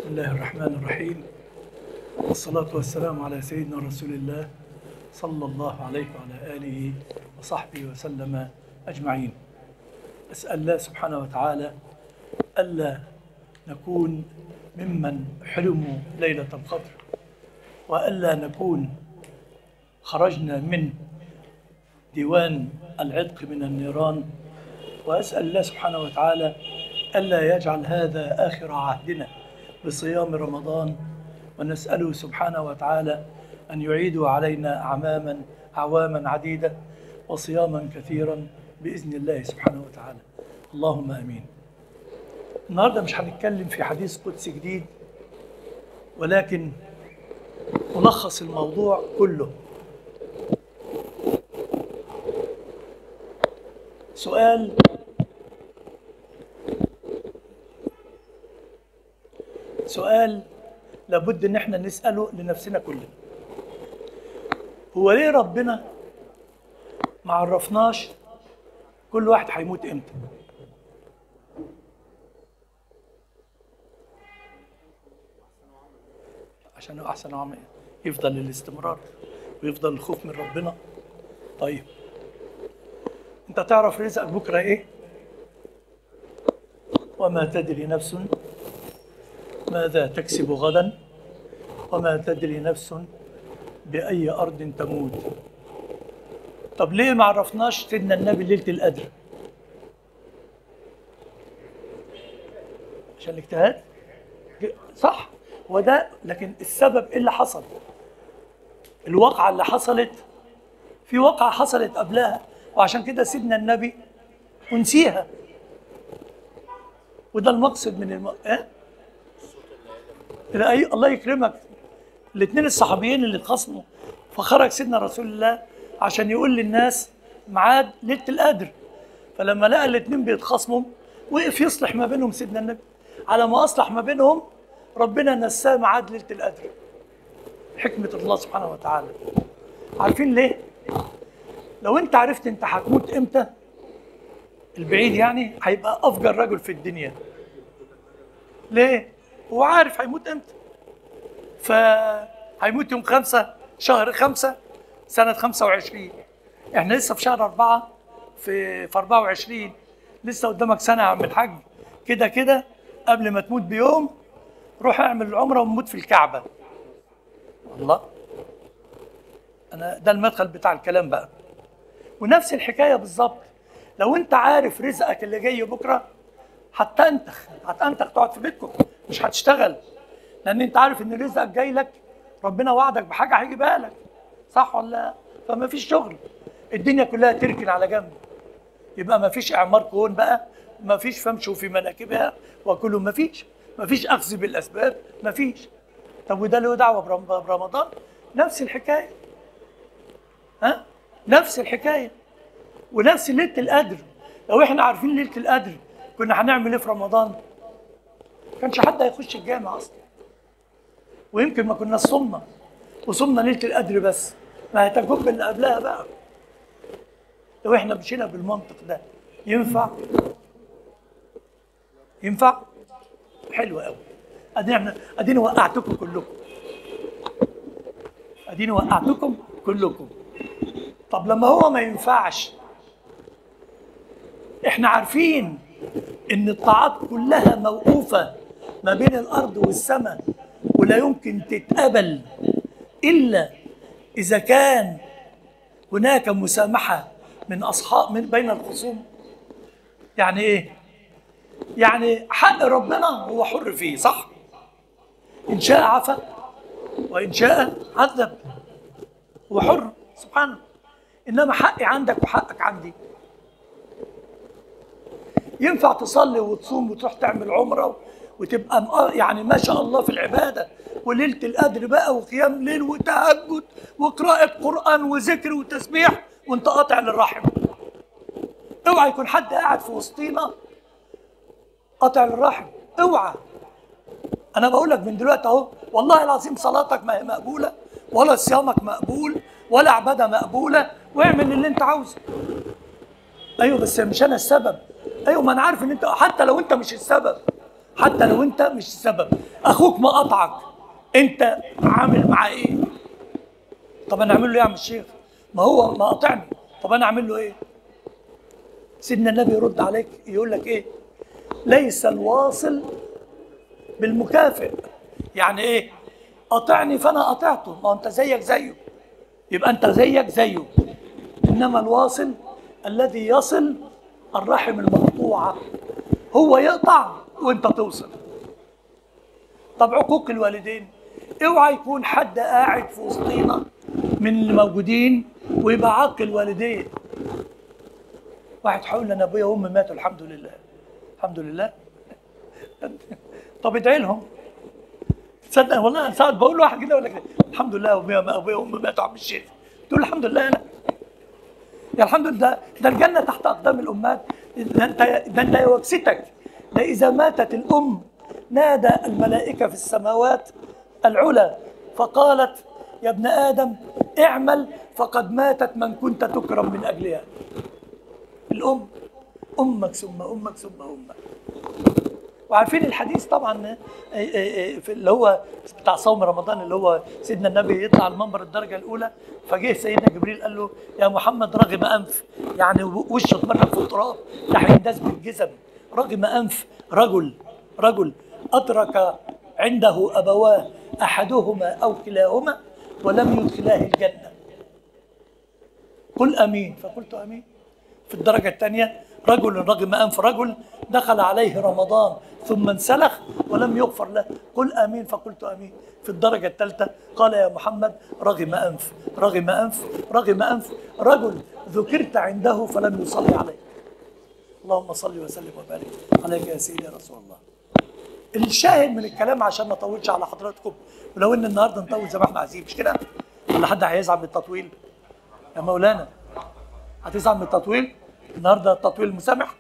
بسم الله الرحمن الرحيم، والصلاة والسلام على سيدنا رسول الله صلى الله عليه وعلى آله وصحبه وسلم أجمعين. أسأل الله سبحانه وتعالى ألا نكون ممن حلموا ليلة القدر، وألا نكون خرجنا من ديوان العتق من النيران، وأسأل الله سبحانه وتعالى ألا يجعل هذا آخر عهدنا بصيام رمضان، ونسأله سبحانه وتعالى أن يعيد علينا أعواما عديدة وصياما كثيرا بإذن الله سبحانه وتعالى، اللهم آمين. النهاردة مش هنتكلم في حديث قدسي جديد، ولكن ملخص الموضوع كله. سؤال لابد ان احنا نسأله لنفسنا كلنا، هو ليه ربنا ما عرفناش كل واحد هيموت امتى؟ عشان احسن عمل يفضل الاستمرار ويفضل الخوف من ربنا. طيب انت تعرف رزقك بكره ايه؟ وما تدري نفس ماذا تكسب غدا وما تدري نفس بأي أرض تموت. طب ليه ما عرفناش سيدنا النبي ليلة القدر؟ عشان الاجتهاد، صح، وده لكن السبب ايه اللي حصل؟ الواقعة اللي حصلت، في واقعة حصلت قبلها، وعشان كده سيدنا النبي ونسيها، وده المقصد من إيه؟ الله يكرمك، الاثنين الصحابيين اللي اتخاصموا، فخرج سيدنا رسول الله عشان يقول للناس ميعاد ليلة القدر، فلما لقى الاثنين بيتخاصموا وقف يصلح ما بينهم سيدنا النبي، على ما اصلح ما بينهم ربنا نساه ميعاد ليلة القدر. حكمة الله سبحانه وتعالى. عارفين ليه؟ لو انت عرفت انت هتموت امتى، البعيد يعني هيبقى افجر رجل في الدنيا. ليه؟ هو عارف هيموت امتى، فهيموت يوم 5 شهر 5 سنة 25، احنا لسه في شهر 4 في 24، لسه قدامك سنة يا عم الحاج، كده كده قبل ما تموت بيوم روح اعمل العمرة وموت في الكعبة. الله، انا ده المدخل بتاع الكلام بقى. ونفس الحكاية بالظبط، لو انت عارف رزقك اللي جاي بكرة هتنتخ تقعد في بيتكم مش هتشتغل، لان انت عارف ان رزقك جاي لك، ربنا وعدك بحاجة هيجيبها لك، صح ولا؟ فما فيش شغل، الدنيا كلها تركن على جنب، يبقى ما فيش اعمار كون بقى، ما فيش فامشوا في مناكبها وكلوا، ما فيش اخذ بالاسباب، ما فيش. طب وده له دعوه برمضان؟ نفس الحكاية، ها؟ نفس الحكاية ونفس ليلة القدر. لو احنا عارفين ليلة القدر كنا هنعمل ايه في رمضان؟ ما كانش حد هيخش الجامع اصلا، ويمكن ما كنا صمنا، وصمنا ليلة القدر بس، ما هتجب اللي قبلها بقى. لو احنا مشينا بالمنطق ده ينفع؟ ينفع؟ حلو قوي. اديني وقعتكم كلكم، اديني وقعتكم كلكم. طب لما هو ما ينفعش، احنا عارفين ان الطاعات كلها موقوفة ما بين الارض والسماء، ولا يمكن تتقبل الا اذا كان هناك مسامحة من اصحاب من بين الخصوم. يعني ايه؟ يعني حق ربنا هو حر فيه، صح؟ ان شاء عفا وان شاء عذب، هو حر سبحانه. انما حقي عندك وحقك عندي. ينفع تصلي وتصوم وتروح تعمل عمره وتبقى يعني ما شاء الله في العبادة، وليلة القدر بقى وقيام ليل وتهجد وقراءة قران وذكر وتسبيح، وانت قاطع للرحم. اوعى يكون حد قاعد في وسطينا قاطع للرحم، اوعى. انا بقول لك من دلوقتي اهو، والله العظيم صلاتك ما هي مقبولة، ولا صيامك مقبول، ولا عباده مقبولة، واعمل اللي انت عاوزه. ايوه بس مش انا السبب. ايوه ما انا عارف ان انت حتى لو انت مش السبب، حتى لو انت مش السبب. اخوك ما قطعك، انت عامل معاه ايه؟ طب انا اعمل له ايه يا عم الشيخ؟ ما هو ما قاطعني، طب انا اعمل له ايه؟ سيدنا النبي يرد عليك يقول لك ايه؟ ليس الواصل بالمكافئ. يعني ايه؟ قاطعني فانا قاطعته، ما انت زيك زيه، يبقى انت زيك زيه. انما الواصل الذي يصل الرحم المقطوعة، هو يقطع وانت توصل. طب عقوق الوالدين، اوعى يكون حد قاعد في وسطينا من اللي موجودين ويبقى عاق الوالدين. واحد هيقول انا ابويا وامي ماتوا الحمد لله، الحمد لله. طب ادعي لهم. تصدق والله انا ساعات بقول لواحد كده، ولا كده الحمد لله ابويا وامي ماتوا عم الشيخ، تقول الحمد لله. انا يا الحمد لله، ده الجنة تحت اقدام الامهات. ده انت يا وكستك، ده اذا ماتت الام نادى الملائكة في السماوات العلى فقالت يا ابن ادم اعمل فقد ماتت من كنت تكرم من اجلها. الام، امك ثم امك ثم امك. وعارفين الحديث طبعا في اللي هو بتاع صوم رمضان، اللي هو سيدنا النبي يطلع المنبر الدرجة الاولى، فجه سيدنا جبريل قال له يا محمد رغم انف، يعني وشه اتمرغ في التراب، ده هينداس بالجزم. رغم انف رجل ادرك عنده ابواه احدهما او كلاهما ولم يدخلاه الجنة. قل امين، فقلت امين. في الدرجة الثانية رجل رغم انف رجل دخل عليه رمضان ثم انسلخ ولم يغفر له، قل امين، فقلت امين. في الدرجة الثالثة قال يا محمد رغم انف رغم انف رغم انف رجل ذكرت عنده فلم يصلي عليه. اللهم صل وسلم وبارك عليك يا سيدي يا رسول الله. الشاهد من الكلام عشان ما اطولش على حضراتكم، ولو ان النهارده نطول زي ما احنا عايزين، مش كده؟ ولا حد هيزعل من التطويل؟ يا مولانا هتزعل من التطويل؟ النهارده التطويل مسامح؟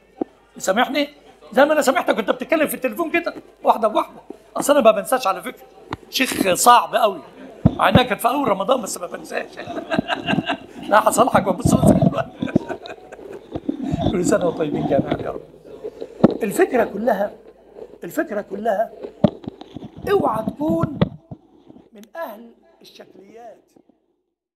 مسامحني؟ زي ما انا سامحتك وانت بتتكلم في التليفون كده واحدة بواحدة. اصل انا ما بنساش على فكرة، شيخ صعب قوي، مع انها كانت في اول رمضان بس ما بنساش. لا هصالحك وابص دلوقتي. كل سنة وطيبين جميعا يا رب. الفكرة كلها، الفكرة كلها اوعى تكون من اهل الشكليات.